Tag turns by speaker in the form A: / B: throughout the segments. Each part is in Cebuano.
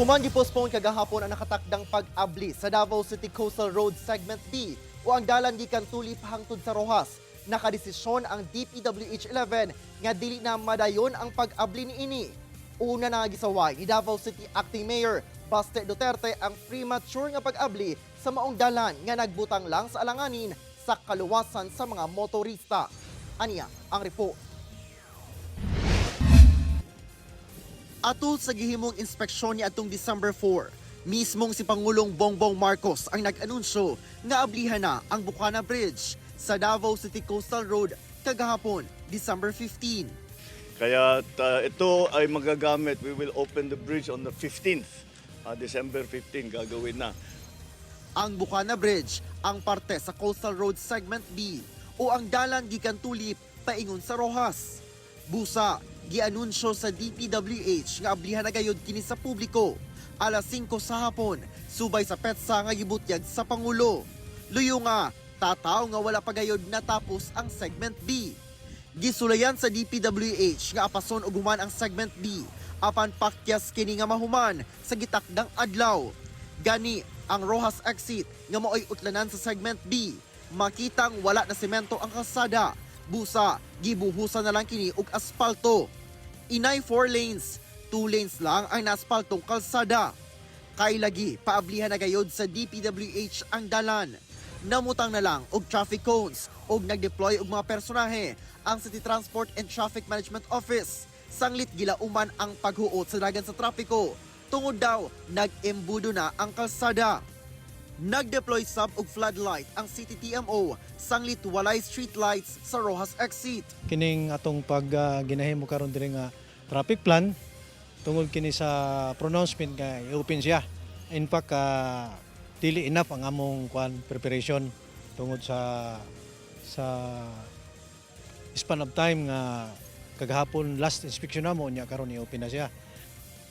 A: Human gi-postpone kagahapon ang nakatakdang pag-abli sa Davao City Coastal Road Segment B o ang dalan gikan Tuli pahangtod sa Roxas, nakadesisyon ang DPWH 11 nga dili na madayon ang pag-abli niini. Una na gisaway ni Davao City Acting Mayor Baste Duterte ang premature nga pag-abli sa maong dalan nga nagbutang lang sa alanganin sa kaluwasan sa mga motorista. Aniya ang report. Atol sa gihimong inspeksyon niadtong December 4, mismong si Pangulong Bongbong Marcos ang nag-anunsyo nga ablihan na ang Bucana Bridge sa Davao City Coastal Road kagahapon, December 15.
B: Kaya ito ay magagamit. We will open the bridge on the 15th. December 15, gagawin na.
A: Ang Bucana Bridge ang parte sa Coastal Road Segment B o ang dalan gikan Tulip paingon sa Roxas. Busa, gianunsyo sa DPWH nga ablihan na gayud kini sa publiko alas 5 sa hapon, subay sa petsa nga gibutyag sa Pangulo. Luyo nga, tataw nga wala pa gayud natapos ang Segment B. Gisulayan sa DPWH nga apason og human ang Segment B apan pakyas kini nga mahuman sa gitakdang adlaw. Gani, ang Roxas exit nga maoy utlanan sa Segment B, makitang wala na semento ang kalsada. Busa, gibuhusan na lang kini og aspalto. Inay 4 lanes, 2 lanes lang ang naaspaltong kalsada. Kay lagi, paablihan na gayod sa DPWH ang dalan. Namutang na lang og traffic cones og nagdeploy og mga personahe ang City Transport and Traffic Management Office. Sanglit gilauman ang paghuot sa dagan sa trapiko. Tungod daw, nag-embudo na ang kalsada. Nag-deploy sab og floodlight ang City TMO sanglit walay street lights sa Roxas exit.
C: Kining atong pag ginahimo karon diri nga traffic plan tungod kini sa pronouncement nga i-open siya. In fact, dili enough ang among kwan preparation tungod sa span of time nga kagahapon last inspection namo, nya karon i-open na siya.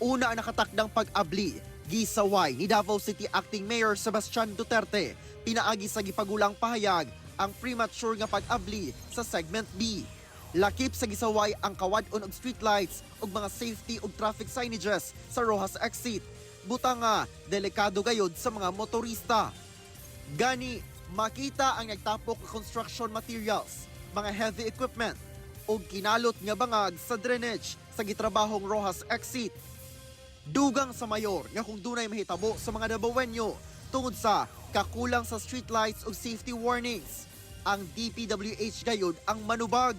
A: Una ang nakatakdang pag-abli, gisaway ni Davao City Acting Mayor Sebastian Duterte, pinaagi sa gipagulang pahayag ang premature nga pag-abli sa Segment B. Lakip sa gisaway ang kawad-on og streetlights ug mga safety ug traffic signages sa Roxas exit. Buta nga delikado gayod sa mga motorista. Gani, makita ang nagtapok nga construction materials, mga heavy equipment, ug kinalot nga bangag sa drainage sa gitrabahong Roxas exit. Dugang sa mayor nga kung dunay mahitabo sa mga Dabawenyo tungod sa kakulang sa streetlights ug safety warnings, ang DPWH gayud ang manubag.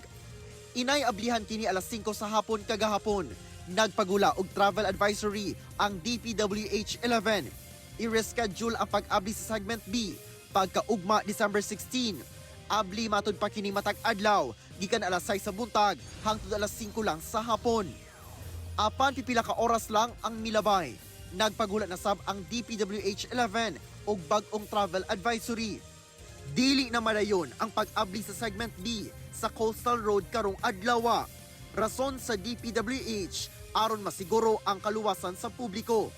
A: Inay ablihan kini alas 5 sa hapon kagahapon. Nagpagula og travel advisory ang DPWH 11. I-reschedule ang pag-abli sa Segment B pagkaugma December 16. Abli matud pa kini matag adlaw gikan alas 6 sa buntag hangtod alas 5 lang sa hapon. Apan pipila ka oras lang ang milabay, nagpagula na sab ang DPWH 11 og bag-ong travel advisory. Dili na madayon ang pag-abli sa Segment B sa Coastal Road karong adlaw. Rason sa DPWH, aron masiguro ang kaluwasan sa publiko.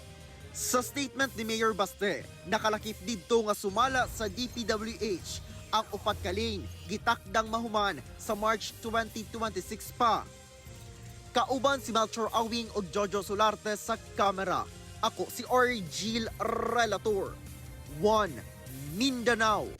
A: Sa statement ni Mayor Baste, nakalakip didto nga sumala sa DPWH, ang upat ka lane gitakdang mahuman sa March 2026 pa. Kauban si Melchor Awing ug Jojo Solarte sa kamera. Ako si Orgil Relator. 1 Mindanao.